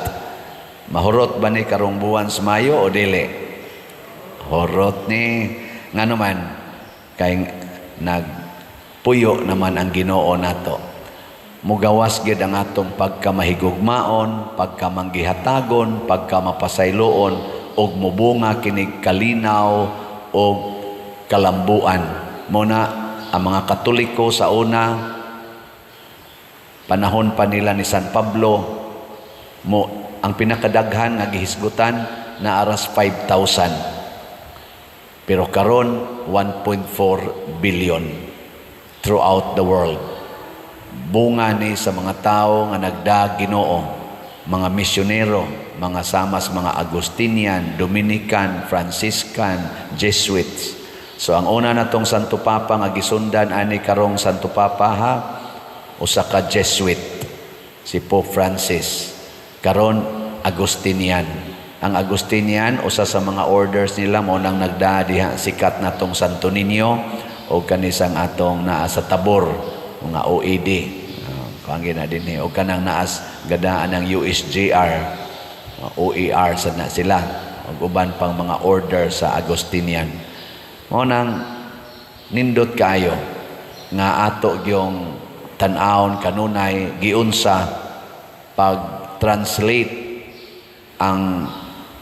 Mahurot ba ni karong buwan sa Mayo o dili? Hurot ni. Ngano man? Kay nagpuyo naman ang Ginoo nato. Mugawas gid ang atong pagkamahigugmaon, pagkamanggihatagon, pagkamapasayloon, ug mubunga kinig kalinaw og kalambuan. Muna ang mga Katoliko sa una, panahon pa nila ni San Pablo, mo ang pinakadaghan nga gihisgutan na aras 5,000. Pero karon 1.4 billion throughout the world. Bunga ni sa mga tao nga nagdag Ginoo, mga misyonero, mga samas mga Agustinian, Dominican, Franciscan, Jesuits. So ang una natong Santo Papa nga gisundan ani karong Santo Papa ha, usa ka Jesuit, si Pope Francis. Karon Agustinian. Ang Agustinian, usa sa mga orders nila mo nang nagdaa diha sikat natong Santo Niño o kanisang atong naa sa Tabor, mga OED. Kuan na dinhi o kanang naas gadaan ng USJR, OER sa na sila ug uban pang mga order sa Agustinian. Mao nang nindot kaayo nga ato gyong tan-awon kanunay giunsa pag-translate ang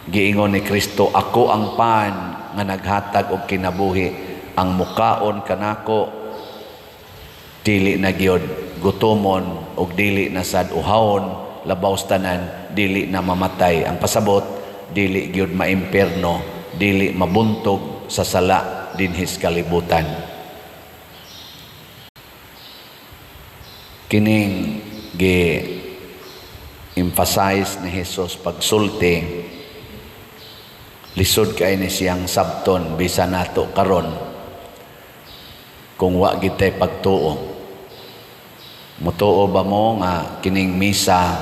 giingon ni Kristo, "Ako ang pan nga naghatag og kinabuhi. Ang mukaon kanako dili na gyud gutomon og dili na sad uhawon, labaw sa tanan dili na mamatay." Ang pasabot, dili gyud maimperno, dili mabuntog sa sala dinhis kalibutan. Kining gi emphasize ni Jesus pagsulti, lisod kay ni siyang sabton bisan nato karon kung wa gitay pagtuo. Mutuo ba mo nga kining misa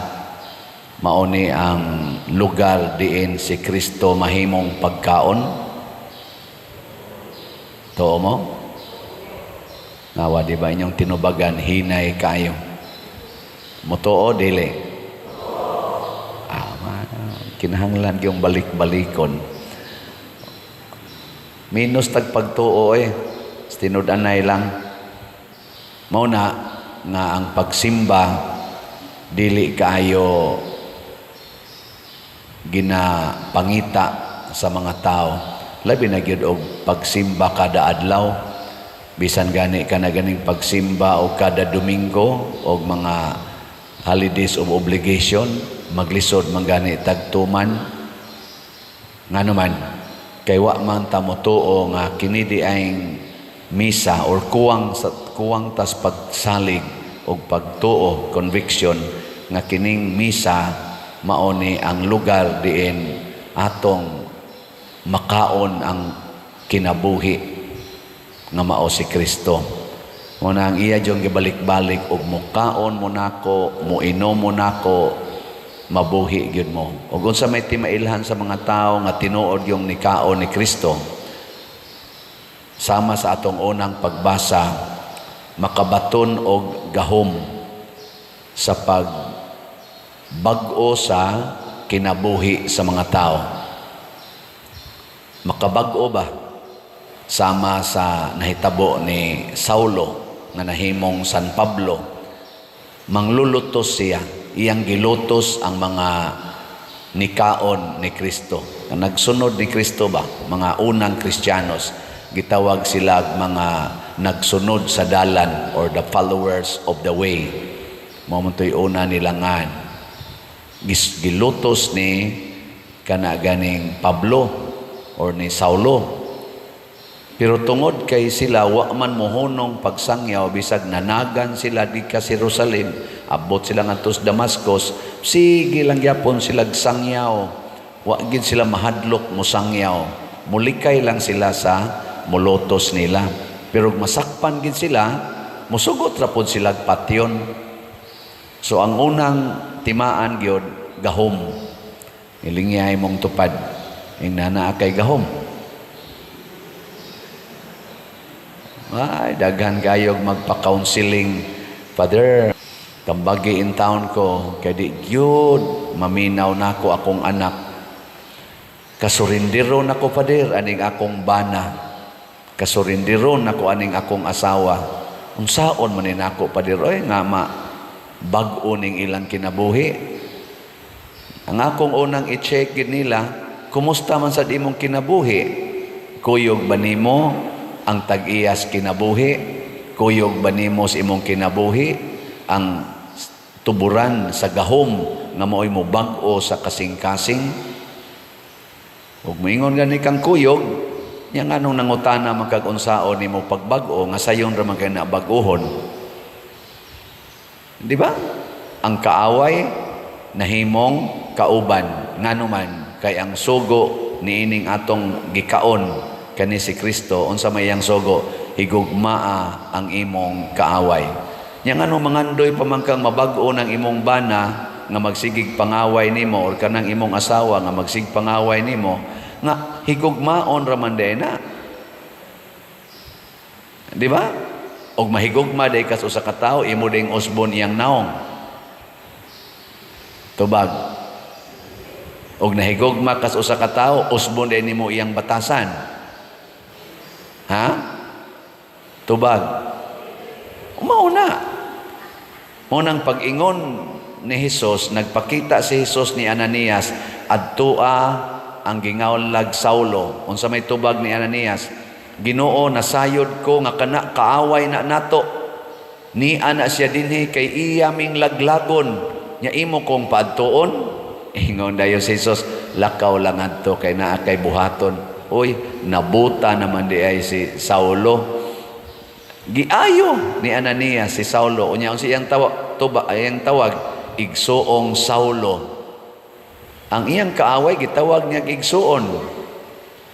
mao ni ang lugar diin si Kristo mahimong pagkaon? Tuo mo? Ngawa di ba inyong tinubagan hinay kayo? Mutuo dili? Ah, kinahanglan yung balik-balikon. Minus tag pagtuo eh. Tinud-anay lang. Mao na nga ang pagsimba dili kaayo ginapangita sa mga tao. Labi na gyud og pagsimba kada adlaw. Bisan gani ka na ganing pagsimba o kada Domingo og mga holidays of obligation, maglisod man gani tagtuman. Ngano man, kay wa man ta motuo nga kini di ay misa or kuwang sa kuwang tas pagsalig og pagtuo, conviction nga kining misa mao ni ang lugar diin atong makaon ang kinabuhi nga mao si Kristo. Mao na ang iya jung gibalik-balik og mukaon mo nako, muinom mo nako, mabuhi gyud mo. Ug unsa may timailhan sa mga tao nga tinuod yung nikaon ni Kristo, sama sa atong unang pagbasa, makabaton og gahom sa pag bag-o sa kinabuhi sa mga tao. Makabag-o ba? Sama sa nahitabo ni Saulo nga nahimong San Pablo. Manglulutos siya. Iyang gilutos ang mga nikaon ni Kristo. Nagsunod ni Kristo ba? Mga unang Kristiyanos. Gitawag sila mga nagsunod sa dalan or the followers of the way. Mao man to'y una nilangan. Gilutos ni kana ganing Pablo or ni Saulo. Pero tungod kay sila wa man mohunong pagsangyaw, bisag nanagan sila di ka sa Jerusalem, abot sila ngadto sa Damascus, sige lang gyapon sila sangyaw. Wa gid sila mahadlok mosangyaw. Mulikay lang sila sa mulutos nila. Pero masakpan gid sila, musugot ra pod sila patyon. So ang unang timaan gyud, gahom. Ilingyay mong tupad. Ingna kay gahom. Ay, daghan kayog magpa-counseling. "Father, tambagi in town ko, kay di gyud maminaw nako akong anak. Kasurindiro nako, Father, aning akong bana. Kasurindiro nako aning akong asawa. Unsaon man ni nako, Father, oy, nga ma bag-o ning ilang kinabuhi?" Ang akong unang i-check gid nila, "Kumusta man sad imong kinabuhi? Kuyog ba nimo ang tag-iyas kinabuhi? Kuyog ba nimo sa imong kinabuhi ang tuburan sa gahom nga mao'y mobag-o sa kasing-kasing?" Ug moingon gani kang kuyog, nya nganong nangutana man kag unsaon nimo pagbag-o nga sayon ra man kay na bag-ohon? Di ba? Ang kaaway nahimong kauban. Ngano man, kay ang sugo niining atong gikaon kani si Kristo, unsa may iyang sugo? Higugmaa ang imong kaaway. Nya ngano mangandoy pa man kang mabag-o ng imong bana nga magsigig pangaway nimo or kanang imong asawa nga magsig pangaway nimo nga higugmaon ra man diay na? Di ba? Og mahigugma day kas usa ka tawo, imo ding usbon iyang naong. Tubag. Og nahigugma kas usa ka tawo, usbon day nimo iyang batasan. Ha? Tubag. Mao na. Mao nang pag-ingon ni Jesus, nagpakita si Jesus ni Ananias, "Adtua ang gingawlag Saulo." Unsa may tubag ni Ananias? "Ginoo, nasayod ko nga kana kaaway na nato. Ni ana siya dinhi kay iya ming laglagon. Nya imo kong paadtuon?" Ingon dayon si Jesus, "Lakaw lang adto kay naa kay buhaton." Uy, nabuta naman di ay si Saulo. Giayo ni Ananias si Saulo. Unya ang siyang tawag, tuba, iyang tawag, igsuong Saulo. Ang iyang kaaway gitawag niya igsuon.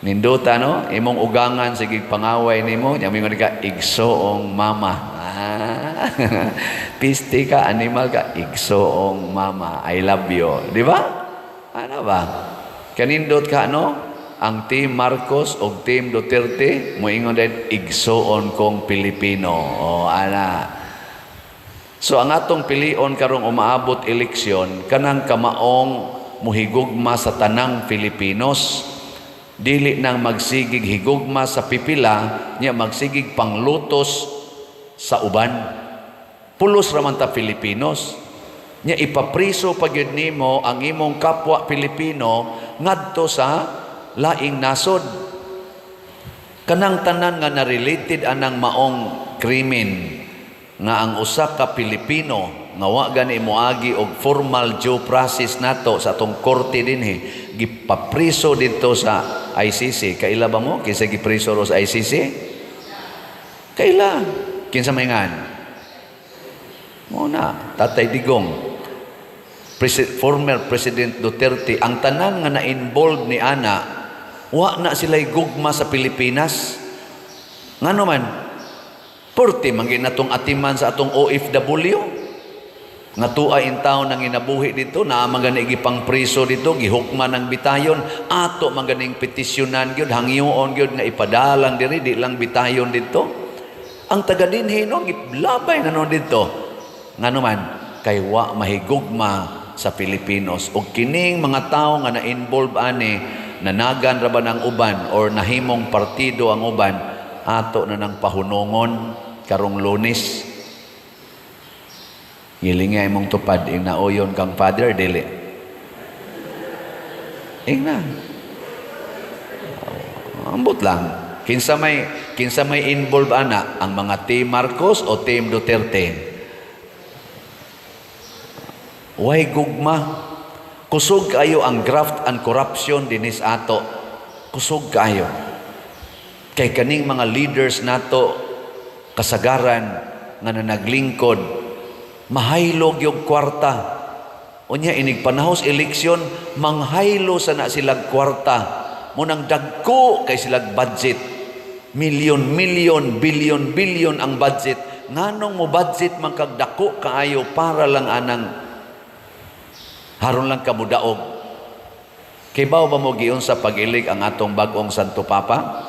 Nindota, no? Imong ugangan sige pangaway nimo, nya mingon ka, "Igsuong mama." Ah. Piste ka, animal ka, "Igsuong mama. I love you." Di ba? Ano ba? Kanindot ka, no? Ang Team Marcos o Team Duterte, moingon din, "Igsuon kong Pilipino." O, ana. So ang atong pilion karong umaabot eleksyon, kanang kamaong muhigugma sa tanang Filipinos, dili nang magsigig higugma sa pipila nya magsigig panglutos sa uban. Pulos ra man ta Filipinos. Nya ipapriso pa gyud nimo ang imong kapwa Pilipino ngadto sa laing nasod. Kanang tanan nga na-related anang maong krimen nga ang usa ka Pilipino nga wa gani moagi og formal due process nato sa atong korte dinhi, gipapriso didto sa ICC. Kaila ba mo kinsa gipriso ro sa ICC? Kaila kinsa may ngan mo na Tatay Digong, former President Duterte? Ang tanan nga na-involved ni ana, wa na sila gugma sa Pilipinas. Ngano man? Porte man gyud natong atiman sa atong OFW nga tuwa in taon nang inabuhi dito, naa man gani gipang priso dito, gihukman ang bitayon. Ato man ganing petisyonan gyud, hangyoon gyud nga ipadalang diri, di lang bitayon dito. Ang taga dinhi, no, giblabay na no dito. Ngano man? Kay wa mahigugma sa Pilipinos. Ug kining mga tawo nga na-involve ani, nanagan ra ba ng uban or nahimong partido ang uban, ato na nang pahunungon karong Lunes. Ngilinga imong tupad, ing nauyon kang father, dili. Ing na. Ambot lang. Kinsa may involve ana, ang mga Team Marcos o Team Duterte? Way gugma. Kusog kayo ang graft and corruption dinis ato. Kusog kayo. Kay kaning mga leaders nato, kasagaran nga nanaglingkod, mahaylog yung kwarta. Unya inig panahos eleksyon, manghaylo sa na silag kwarta. Munang dagko kay silag budget. Milyon, milyon, bilyon, bilyon ang budget. Nganong mo budget man kag dako kaayo para lang anang haron lang kamudaog? Kibaw ba mo giun sa pag-ilig ang atong bag-ong Santo Papa?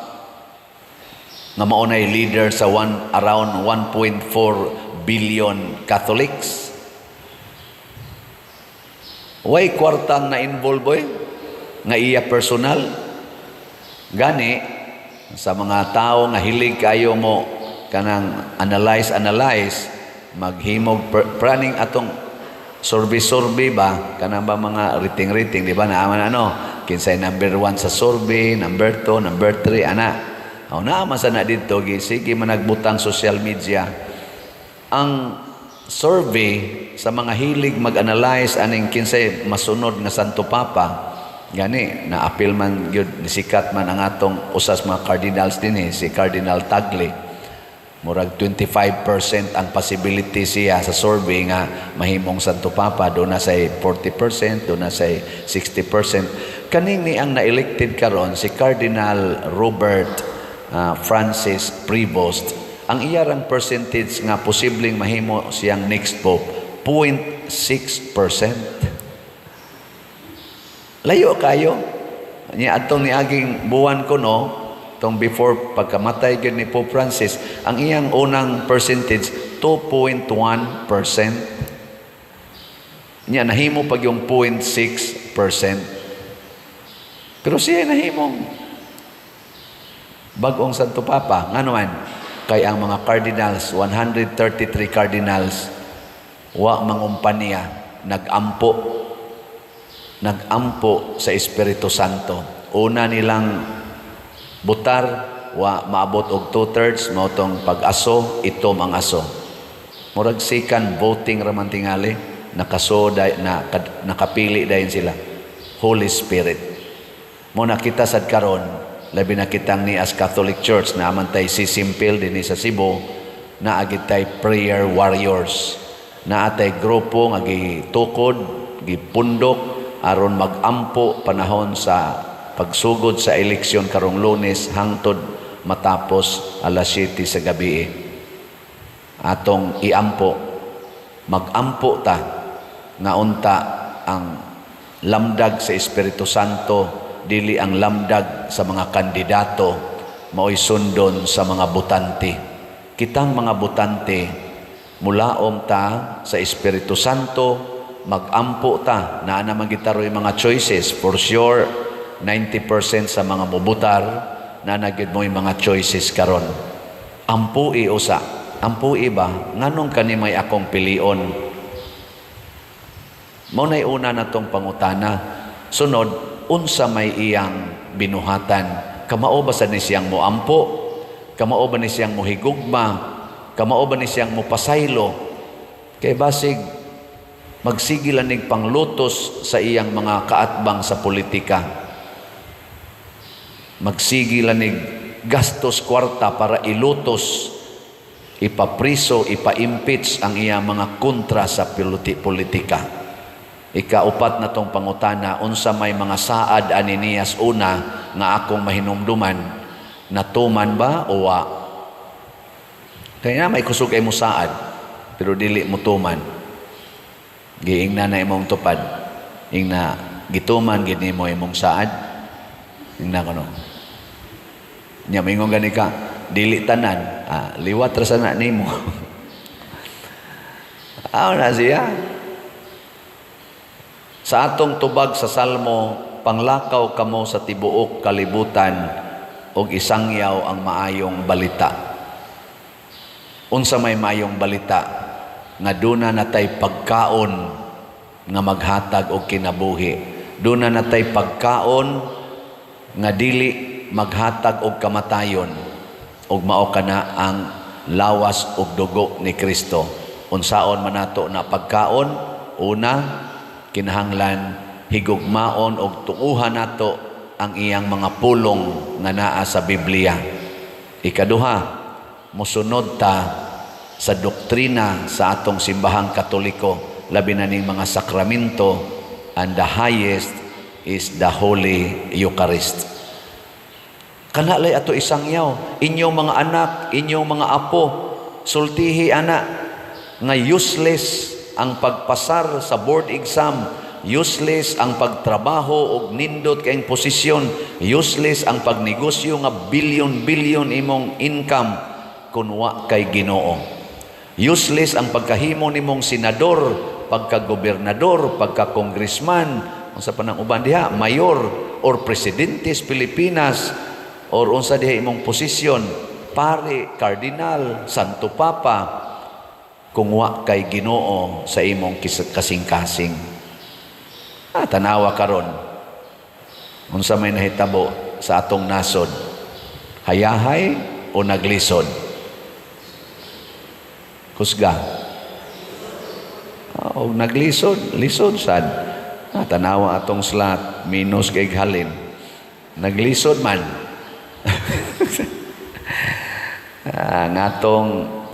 Nga mao nay leader sa around 1.4 billion Catholics. Way kwartang na-involve, boy, nga iya personal. Gani sa mga tao nga hilig kayo mo kanang analyze analyze, maghimog praning atong survey survey ba, kanang ba mga rating rating, di ba, naaman ano kinsay number 1 sa survey, number 2, number 3 ana. O naaman sa na didto, sige managbutang social media ang survey sa mga hilig mag-analyze aning kinsay masunod nga Santo Papa. Gani naapil man gyud, nisikat man ang atong usas mga cardinals dinhi, si Cardinal Tagle. Murag 25% ang possibility siya sa survey nga mahimong Santo Papa. Doon na say 40%, doon na say 60%. Kaning ni ang na-elected karon, si Cardinal Robert Francis Prevost, ang iyarang percentage nga posibleng mahimo siyang next pope, 0.6%. Layo kayo. Nya atong niaging buwan ko, no, tong before pagkamatay gyud ni Pope Francis, ang iyang unang percentage 2.1%. Nya nahimo pag yung 0.6%. Pero siya nahimong bagong Santo Papa. Ngano man? Kay ang mga cardinals, 133 cardinals, wa mangumpanya, nagampo. Nagampo sa Espiritu Santo. Una nilang butar, wa maabot og 2/3, mao tong pag-aso, itom ang aso. Murag second voting raman tingali, nakaso day, na, nakapili dayon sila. Holy Spirit. Mo nakita sad karon, labi na kitang ni as Catholic Church na amantay sisimpil dinhi sa Cebu. Naa gyud tay prayer warriors. Naa tay grupo nga gitukod, gipundok aron magampo panahon sa pagsugod sa eleksyon karong Lunes hangtod matapos alas 7 sa gabi. Atong iampo, magampo ta nga unta ang lamdag sa Espiritu Santo, dili ang lamdag sa mga kandidato, mao'y sundon sa mga botante. Kitang mga botante, mulaom ta sa Espiritu Santo, magampo ta. Naa naman gyud taroy mga choices. For sure, 90% sa mga mubutar na gyud mo'y mga choices karon. Ampui usa. Ampui ba? Nganong kani may akong pilion? Mao na'y una natong pangutana. Sunod, unsa may iyang binuhatan? Kamao ba sa ni siyang moampo? Kamao ba ni siyang mohigugma? Kamao ba ni siyang mopasaylo? Kay basig magsige lang nig panglutos sa iyang mga kaatbang sa politika. Magsige lang nig gastos kwarta para ilutos, ipapriso, ipa-impeach ang iyang mga kontra sa politika. Ikaupat na tong pangutana, unsa may mga saad ani niyas una nga akong mahinumduman, natuman ba o wa? Kaya may kusog ay mo saad, pero dili mo tuman. Giingna na imong tupad. Ingna, gituman gid nimo imong saad. Ingna kono. Nya mingon gani ka, dili tanan, liwat ra sana nimo. Aw na siya. Sa atong tubag sa Salmo, "Panglakaw kamo sa tibuok kalibutan ug isangyaw ang maayong balita." Unsa may maayong balita? Nga duna natay pagkaon nga maghatag og kinabuhi. Duna natay pagkaon nga dili maghatag og kamatayon, ug mao kana ang lawas ug dugo ni Kristo. Unsaon man nato na pagkaon? Una, kinahanglan higugmaon og tuuhan nato ang iyang mga pulong nga naa sa Biblia. Ikaduha, mosunod ta sa doktrina sa atong Simbahang Katoliko, labi na ning mga sakramento, and the highest is the Holy Eucharist. Kana lay ato isangyaw. Inyong mga anak, inyong mga apo, sultihi ana nga useless ang pagpasar sa board exam, useless ang pagtrabaho og nindot kayong posisyon, useless ang pagnegosyo nga billion-billion imong income kun wa kay Ginoo. Useless ang pagkahimo nimong senador, pagka-gobernador, pagka-congressman, unsa pa nang uban diha, mayor or presidente sa Pilipinas or unsa diha imong posisyon, pare, cardinal, santo papa, kung wa kay Ginoo sa imong kasing-kasing. Tanawa karon. Unsa may nahitabo sa atong nasod? Hayahay o naglisod? Kusga. Oh, naglisod, lisod sad. Tanawa atong slot, minus kay halin. Naglisod man. Ngatong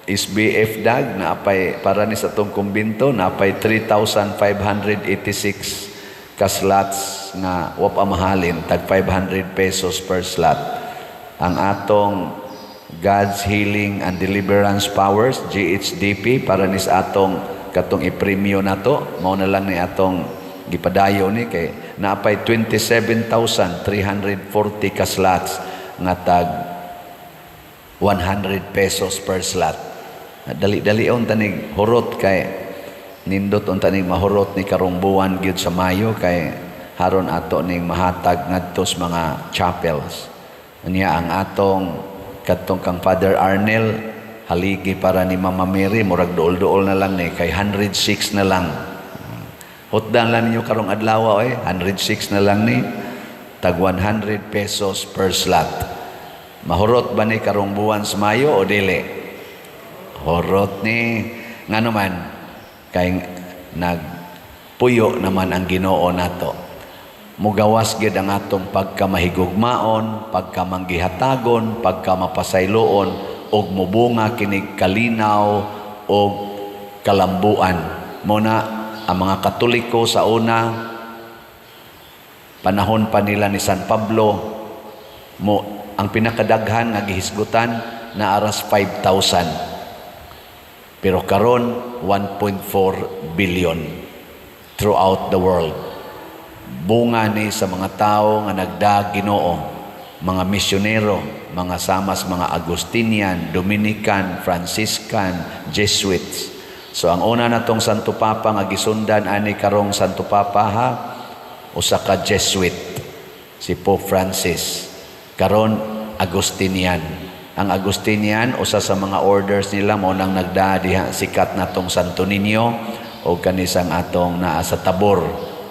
SBF dag naapay para ni sa atong kumbinto, naapay 3,586 ka slots nga wa pa mahalin, tag 500 pesos per slot. Ang atong God's Healing and Deliverance Powers, GHDP, para ni sa atong katong ipremyo nato, mao na lang ni atong gipadayo ni kay naapay 27,340 ka slots nga tag 100 pesos per slot. Dali-dali unta nig hurot kay nindot unta nig mahurot ni karong buwan gyud sa Mayo kay haron ato ning mahatag ngadto sa mga chapels. Unya ang atong katong kang Father Arnel, haligi para ni Mama Mary, murag duol-duol na lang ni kay 106 na lang. Hutdan lang ninyo karong adlaw oy, 106 na lang ni, tag 100 pesos per slot. Mahurot ba ni karong buwan sa Mayo o dili? Hurot ni. Ngano man kay nagpuyo naman ang Ginoo nato. Mugawas gid ang atong pagkamahigugmaon, pagkamanggihatagon, pagkamapasayloon. Og mubunga kinig kalinaw og kalambuan. Mao na ang mga Katoliko sa una, panahon pa nila ni San Pablo, mo ang pinakadaghan nga gihisgutan na aras 5,000, pero karon 1.4 billion throughout the world. Bunga ni sa mga tao nga nagda Ginoo, mga misyonero, mga samas mga Agustinian, Dominican, Franciscan, Jesuits. So ang una natong Santo Papa nga gisundan ani karong Santo Papa ha, usa ka Jesuit, si Pope Francis. Karon Agustinian. Ang Agustinian, usa sa mga orders nila mo nang nagdaa diha sikat natong Santo Niño o kanisang atong naa sa Tabor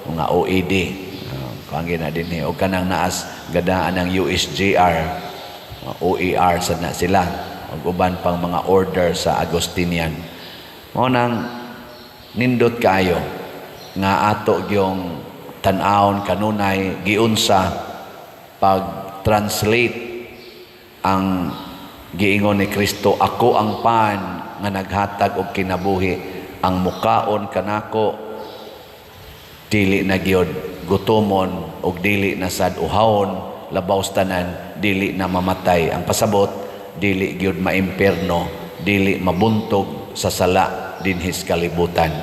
nga OAD. Kuan na dinhi o kanang naas gadaan ng USJR, OAR sa na sila ug uban pang mga order sa Agustinian. Mao nang nindot kaayo nga ato gyung tan-awon kanunay giunsa pag translate ang giingon ni Kristo, "Ako ang pan nga naghatag og kinabuhi. Ang mukaon kanako, dili na gyud gutomon og dili na sad uhawon, labaw sa tanan, dili na mamatay." Ang pasabot, dili gyud maimperno, dili mabuntog sa sala dinhi sa kalibutan.